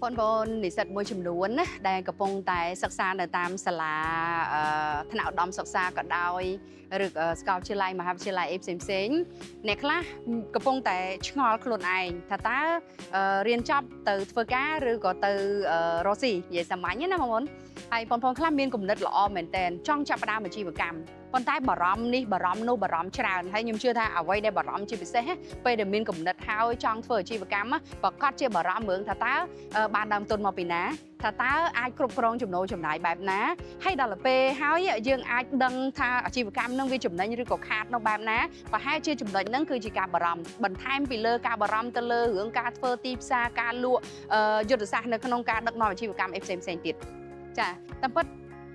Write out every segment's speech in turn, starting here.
បងប្អូននិស្សិតមួយចំនួនណាដែលកំពុងតែសិក្សានៅតាមសាលាថ្នាក់ឧត្តមសិក្សាក៏ដោយឬក៏សាកលវិទ្យាល័យមហាវិទ្យាល័យអីផ្សេងផ្សេងៗអ្នកខ្លះកំពុងតែឆ្ងល់ខ្លួនឯងថាតើរៀនចប់ទៅធ្វើការឬក៏ទៅរកស៊ីនិយាយសាមញ្ញណាបងប្អូនហើយបងប្អូនខ្លះមានគំនិតល្អមែនទែនចង់ចាប់ផ្ដើមអាជីវកម្មប៉ុន្តែបារម្ភនេះបារម្ភនោះបារម្ភច្រើនហើយខ្ញុំជឿថាអ្វីដែលបារម្ភជាពិសេសណាពេលដែលមានគំនិតហើយចង់ធ្វើអាជីវកម្មណាប្រាកដជាបារម្ភរឿងថាតើ បានដើមទុនមកពីណាថាតើអាចគ្រប់គ្រងចំណូលចំណាយបែបណាហើយដល់ទៅពេលហើយយើងអាចដឹងថាអាជីវកម្មនឹងវាចំណេញឬក៏ខាតនៅបែបណាប្រហែលជាចំណុចហ្នឹងគឺជាការបារម្ភបន្ថែមពីលើការបារម្ភទៅលើរឿងការធ្វើទីផ្សារការលក់យុទ្ធសាស្ត្រនៅក្នុងការដឹកនាំអាជីវកម្មអីផ្សេងផ្សេងៗទៀតចាតាមពិត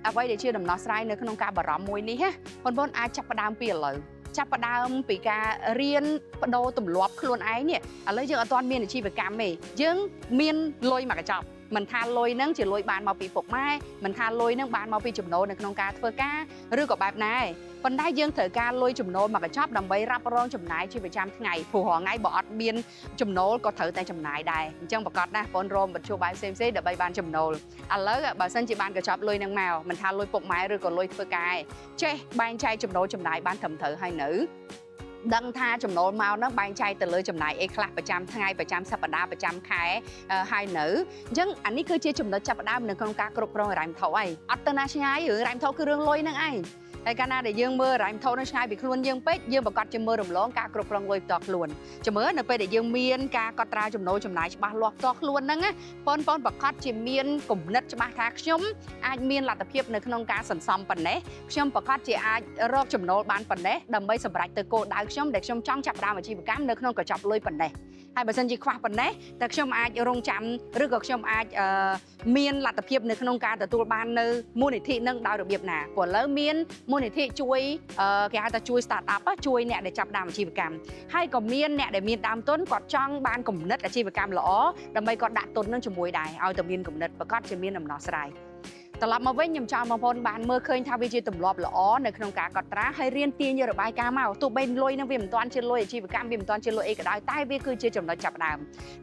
អ្វីដែលជាដំណោះស្រាយនៅក្នុងការបារម្ភមួយនេះណាបងប្អូនអាចចាប់ផ្ដើមពីឥឡូវចាប់ផ្ដើមពីការរៀនបដូរទម្លាប់ខ្លួនឯងនេះឥឡូវយើងអត់ទាន់មានអាជីវកម្មទេយើងមានលុយមកកញ្ចប់មិនថាលុយហ្នឹងជាលុយបានមកពីពុកម៉ែមិនថាលុយហ្នឹងបានមកពីចំណូលនៅក្នុងការធ្វើការឬក៏បែបណាឯងប៉ុន្តែយើងត្រូវការលុយចំណូលមកកញ្ចប់ដើម្បីរ៉ាប់រងចំណាយជាប្រចាំថ្ងៃព្រោះរាល់ថ្ងៃបើអត់មានចំណូលក៏ត្រូវតែចំណាយដែរអញ្ចឹងប្រាកដណាស់បងរមបធ្យោបាយផ្សេងៗដើម្បីបានចំណូលឥឡូវបើសិនជាបានកញ្ចប់លុយហ្នឹងមកមិនថាលុយពុកម៉ែឬក៏លុយធ្វើការឯងចេះបែងចែកចំណូលចំណាយបានត្រឹមត្រូវហើយនៅដឹងថាចំណូលមកហ្នឹងបែងចែកទៅលើចំណាយអីខ្លះប្រចាំថ្ងៃប្រចាំសប្តាហ៍ប្រចាំខែហើយនៅអញ្ចឹងអានេះគឺជាចំណុចចាប់ផ្ដើមនៅក្នុងការគ្រប់គ្រងហិរញ្ញវត្ថុហើយអត់ទៅណាឆ្ងាយរឿងហិរញ្ញវត្ថុគឺរឿងលុយហ្នឹងឯងហើយកាលណាដែលយើងមើលហិរញ្ញវត្ថុនៅឆ្ងាយពីខ្លួនយើងពេកយើងប្រាកដជាមើលរំលងការគ្រប់គ្រងលុយផ្ទាល់ខ្លួនចាំមើលនៅពេលដែលយើងមានការកត់ត្រាចំណូលចំណាយច្បាស់លាស់ផ្ទាល់ខ្លួនហ្នឹងណាបងប្អូនប្រាកដជាមានគំនិតច្បាស់ថាខ្ញុំអាចមានលទ្ធភាពនៅក្នុងការសន្សំប៉ុណ្ណេះខ្ញុំប្រាកដជាអាចរកចំណូលបានប៉ុណ្ណេះដើម្បីសម្រេចទៅគោលដៅខ្ញុំដែលខ្ញុំចង់ចាប់ផ្ដើមអាជីវកម្មនៅក្នុងកញ្ចប់លុយប៉ុណ្ណេះហើយបើសិនជាខ្វះប៉ុណ្ណេះតើខ្ញុំអាចរងចាំឬក៏ខ្ញុំអាចមានលទ្ធភាពនៅក្នុងការទទួលបាននៅមូលនិធិនឹងដោយរបៀបណាព្រោះឥឡូវមានមូលនិធិជួយគេហៅថាជួយ start up ជួយអ្នកដែលចាប់ផ្ដើមអាជីវកម្មហើយក៏មានអ្នកដែលមានដើមទុនគាត់ចង់បានគំនិតអាជីវកម្មល្អដើម្បីគាត់ដាក់ទុននឹងជាមួយដែរឲ្យតែមានគំនិតប្រាកដជាមានដំណោះស្រាយត្រឡប់មកវិញខ្ញុំចង់បងប្អូនបានមើលឃើញថាវាជាទម្លាប់ល្អនៅក្នុងការកត់ត្រាហើយរៀនទាញយករបាយការណ៍មកទោះបីលុយនឹងវាមិនទាន់ជាលុយអាជីវកម្មវាមិនទាន់ជាលុយអីក៏ដោយតែវាគឺជាចំណុចចាប់ផ្ដើម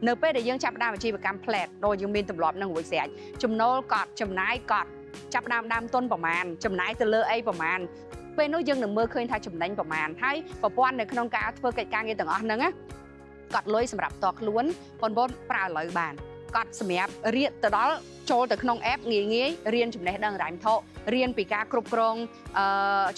នៅពេលដែលយើងចាប់ផ្ដើមអាជីវកម្មផ្លែតដូចយើងមានទម្លាប់នឹងរួចស្រេចចំណូលកត់ចំណាយកត់ចាប់ផ្ដើមដើមទុនប្រមាណចំណាយទៅលើអីប្រមាណពេលនោះយើងនឹងមើលឃើញថាចំណេញប្រមាណហើយប្រព័ន្ធនៅក្នុងការធ្វើកិច្ចការងារទាំងអស់ហ្នឹងណាកត់លុយសម្រាប់ផ្ទាល់ខ្លួនបងប្អូនប្រើឥឡូវបានកត់សម្រាប់រៀនទៅដល់ចូលទៅក្នុង app ងាយងាយរៀនចំណេះដឹងហិរញ្ញវត្ថុរៀនពីការគ្រប់គ្រង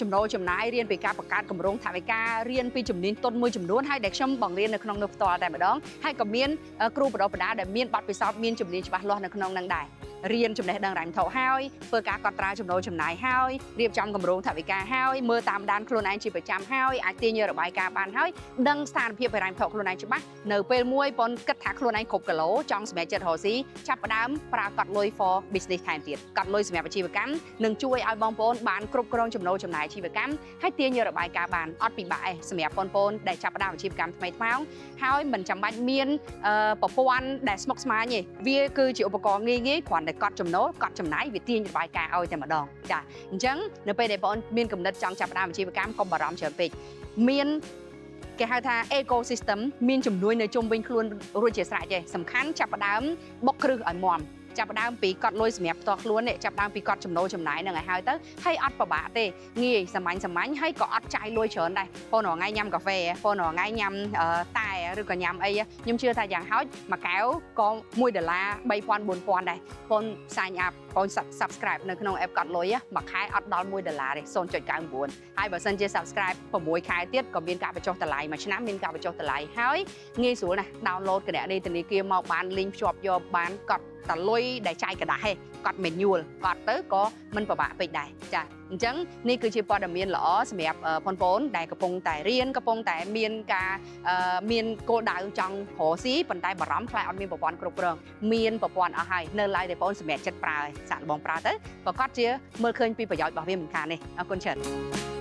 ចំណូលចំណាយរៀនពីការបង្កើតគម្រោងថវិការៀនពីជំនាញទុនមួយចំនួនហើយដែលខ្ញុំបង្រៀននៅក្នុងនោះផ្ទាល់តែម្ដងហើយក៏មានគ្រូបណ្ដុះបណ្ដាលដែលមានបទពិសោធន៍មានជំនាញច្បាស់លាស់នៅក្នុងនឹងដែររៀនចំណេះដឹងហិរញ្ញវត្ថុហើយធ្វើការកត់ត្រាចំណូលចំណាយហើយរៀបចំគម្រោងថវិកាហើយមើលតាមដានខ្លួនឯងជាប្រចាំហើយអាចទាញយករបាយការណ៍បានហើយដឹងស្ថានភាពហិរញ្ញវត្ថុខ្លួនឯងច្បាស់នៅពេលមួយប៉ុនគិតថាខ្លួនឯងគ្រប់គីឡូចង់សម្រេចចិត្តរកស៊ីចាប់ផ្ដើមប្រើកត់លុយ for business ថែមទៀតកត់លុយសម្រាប់អាជីវកម្មនឹងជួយឲ្យបងប្អូនបានគ្រប់គ្រងចំណូលចំណាយអាជីវកម្មហើយទាញយករបាយការណ៍បានអត់ពិបាកឯងសម្រាប់បងប្អូនដែលចាប់ផ្ដើមអាជីវកម្មថ្មីថ្មោងហើយមិនចាំបាច់មានប្រព័ន្ធដែលស្មុគស្មាញទេវាគឺជាឧបករណ៍ងាយងាយគ្រាន់តែកត់ចំណូលកត់ចំណាយវាទាញរបាយការណ៍ឲ្យតែម្ដងចាអញ្ចឹងនៅពេលដែលបងប្អូនមានគំនិតចង់ចាប់ផ្ដើមអាជីវកម្មកុំបារម្ភច្រើនពេកមានគេហៅថា ecosystem មានជំនួយនៅជុំវិញខ្លួនរួចជាស្រេចទេសំខាន់ចាប់ផ្ដើមបុកគ្រឹះឲ្យមាំចាប់ផ្ដើមពីកត់លុយសម្រាប់ផ្ទាល់ខ្លួននេះចាប់ផ្ដើមពីកត់ចំណូលចំណាយហ្នឹងឲ្យហើយទៅហើយអត់ពិបាកទេងាយសាមញ្ញសាមញ្ញហើយក៏អត់ចាយលុយច្រើនដែរបងរាល់ថ្ងៃញ៉ាំកាហ្វេបងរាល់ថ្ងៃញ៉ាំតែឬក៏ញ៉ាំអីខ្ញុំជឿថាយ៉ាងហោចមួយកែវក៏1ដុល្លារ3000 4000ដែរបង sign up បង subscribe នៅក្នុង app កត់លុយមួយខែអត់ដល់1ដុល្លារទេ0.99ហើយបើសិនជា subscribe 6ខែទៀតក៏មានការបញ្ចុះតម្លៃមួយឆ្នាំមានការបញ្ចុះតម្លៃហើយងាយស្រួលណាស់ download គណនីធនាគារមកបាន link ភ្ជាប់យកបានកត់តលុយដែលចាយក្រដាសហេកត់ manual កត់ទៅក៏មិនពិបាកពេកដែរចាអញ្ចឹងនេះគឺជាព័ត៌មានល្អសម្រាប់បងប្អូនដែលកំពុងតែរៀនកំពុងតែមានការមានគោលដៅចង់រកស៊ីប៉ុន្តែបារម្ភខ្លាចអត់មានប្រព័ន្ធគ្រប់គ្រងមានប្រព័ន្ធអស់ហើយនៅឡើយតែបងប្អូនសម្រាប់ចិត្តប្រើហើយសាកល្បងប្រើទៅប្រាកដជាមើលឃើញពីប្រយោជន៍របស់វាមិនខានទេអរគុណច្រើន។